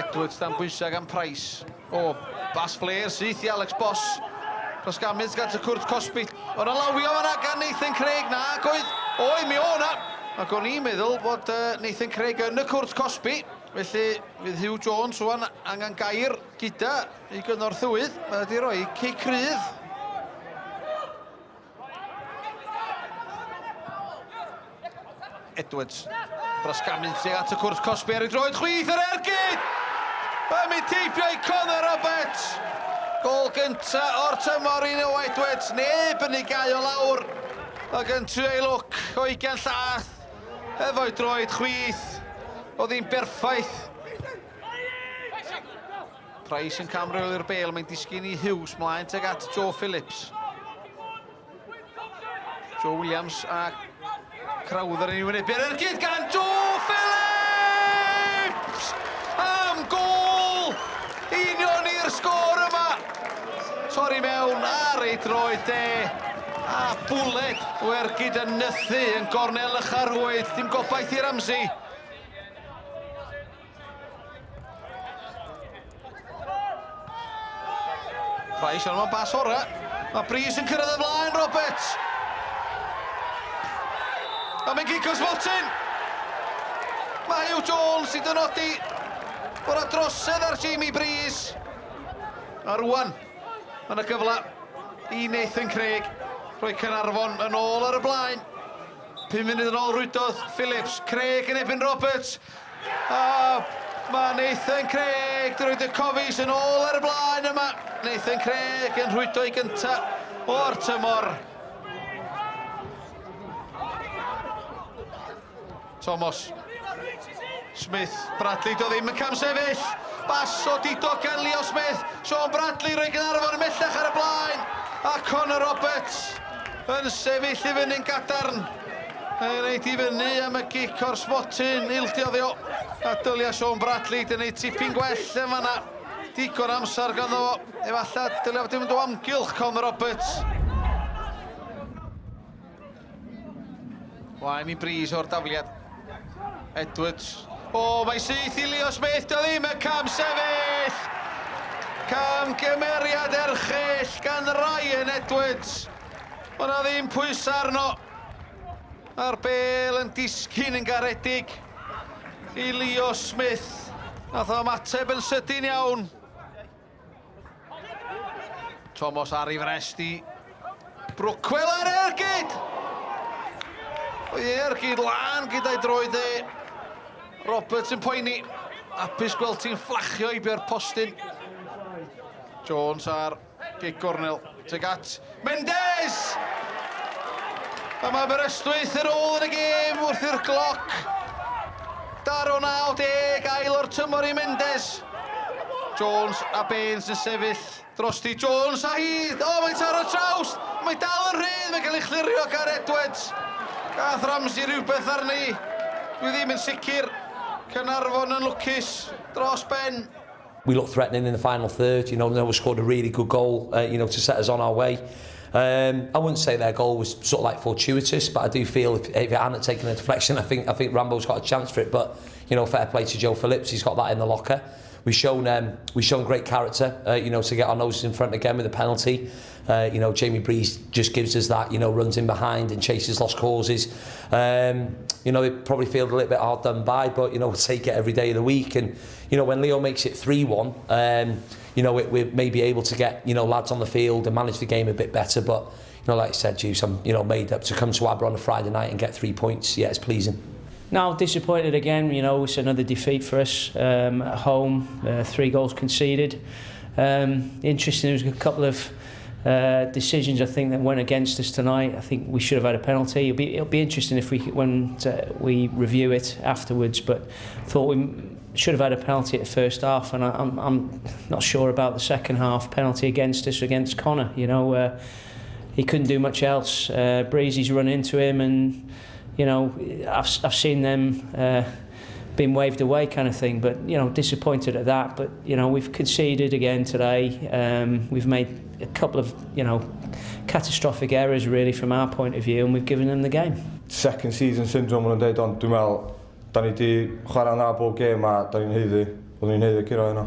Edwards dan bwysau gan Price. O, bas flair syth i Alex Boss. Rosgamydd gat y cwrt cosbi. O'n alawio fanna gan Nathan Craig. Na, oedd, oedd, mi o na. Ac o'n i'n meddwl fod Nathan Craig yn y cwrt cosbi. Felly, fydd Huw Jones rwan angen gair gyda ei gynorthwydd. Mae wedi rhoi cic rydd. Edwards. Brasgamu tuag at y cwrt cosbi ar ei droed chwith yr ergyd! Yn mynd heibio i Conor Roberts! Gol gynta o'r tymor i Noah Edwards. Neb yn ei gau o lawr. Ac yn trio ei lwc o ugain llath efo'i droed chwith. Oedd hi'n berffaith. Price yn camreoli'r bêl, mae'n disgyn i Hughes mlaen tuag at Joe Phillips. Joe Williams a Crowther yn ei wynebu ar ergyd gan Joe Phillips! Am gôl! Union i'r sgôr yma! Torri mewn ar ei droed de. A bwled o ergyd yn nythu yn gornel ycha'r rhwyd. Dim gobaith i Ramsey. Price, ond mae'n bas ora. Mae Breeze yn cyrraedd y flaen, Roberts. A mae'n gic o smotyn. Mae Hugh Jones sydd yn nodi bod yna drosedd ar Jamie Breeze. A rwan, mae yna gyfle i Nathan Craig rhoi Caernarfon yn ôl ar y blaen. 5 munud yn ôl rwydodd Phillips. Craig yn ebyn Roberts. A mae Nathan Craig di roed y Cofis yn ôl ar y blaen yma. Nathan Craig yn rhwydo i gynta o'r tymor. Thomas. Smith, Bradley, do ddim yn camsefyll. Bas o dido gan Leo Smith. Sean Bradley rhoi Gaernarfon ymhellach ar y blaen. A Conor Roberts yn sefyll i fyny'n gadarn. Yn ei i fyny am y gic o'r smotyn, ildiodd o. A dylia Sean Bradley di wneud tipyn gwell yn fanna. Digon amser ganddo fo. Efallai dylia fod mynd o amgylch Conor Roberts. Blaen i bris o'r dafliad. Edwards. O, mae syth i Leo Smith, dio ddim y cam sefyll! Cam gymeriad erchyll gan Ryan Edwards. Mae yna ddim pwysau arno. A'r bel yn disgyn yn garedig i Leo Smith. Nath o ymateb yn sydyn iawn. Thomas ar ei frest i Brookwell ar ergyd! Oedd ei ergyd lan gyda'i droed e. Roberts yn poeni. Apus gweld ti'n fflachio i bio'r postyn. Jones ar gic gornel. Tuag at Mendes! A mae Aberystwyth yn ôl yn y gêm wrth i'r gloc daro 90, ail o'r tymor i Mendes. Jones a Baines yn sefyll drosti. Jones a hi! O, mae'n taro traws! Mae dal yn rhydd, mae'n cael ei chlirio gan Edwards. Gath Ramsey rhywbeth arni. Dwi ddim yn sicr. Caernarfon yn lwcus dros ben. We looked threatening in the final third, you know, Noah scored a really good goal, uh, you know, to set us on our way. Um, I wouldn't say their goal was sort of like fortuitous, but I do feel if, if it hadn't taken a deflection, I think I think Rambo's got a chance for it. But you know, fair play to Joe Phillips, he's got that in the locker. We've shown um, we've shown great character, uh, you know, to get our noses in front again with a penalty. Uh, you know, Jamie Breeze just gives us that, you know, runs in behind and chases lost causes. Um, you know, they probably feel a little bit hard done by, but, you know, we'll take it every day of the week. And, you know, when Leo makes it 3-1, um, you know, we, we may be able to get, you know, lads on the field and manage the game a bit better. But, you know, like I said, Juice, I'm, you know, made up to come to Aber on a Friday night and get three points. Yeah, it's pleasing. No, disappointed again. You know, it's another defeat for us um, at home. Uh, three goals conceded. Um, interesting, there was a couple of uh, decisions I think that went against us tonight. I think we should have had a penalty. It'll be, it'll be interesting if we when uh, we review it afterwards. But thought we should have had a penalty at the first half, and I, I'm, I'm not sure about the second half penalty against us against Connor. You know, uh, he couldn't do much else. Uh, Breezy's run into him, and you know, I've, I've seen them. Uh, been waved away kind of thing but you know disappointed at that but you know we've conceded again today um, we've made a couple of you know catastrophic errors really from our point of view and we've given them the game second season syndrome maen nhw'n dweud ond dwi'n meddwl da ni di chwarae'n dda bob gêm a da ni'n haeddu. Oedden ni'n haeddu curo hynna.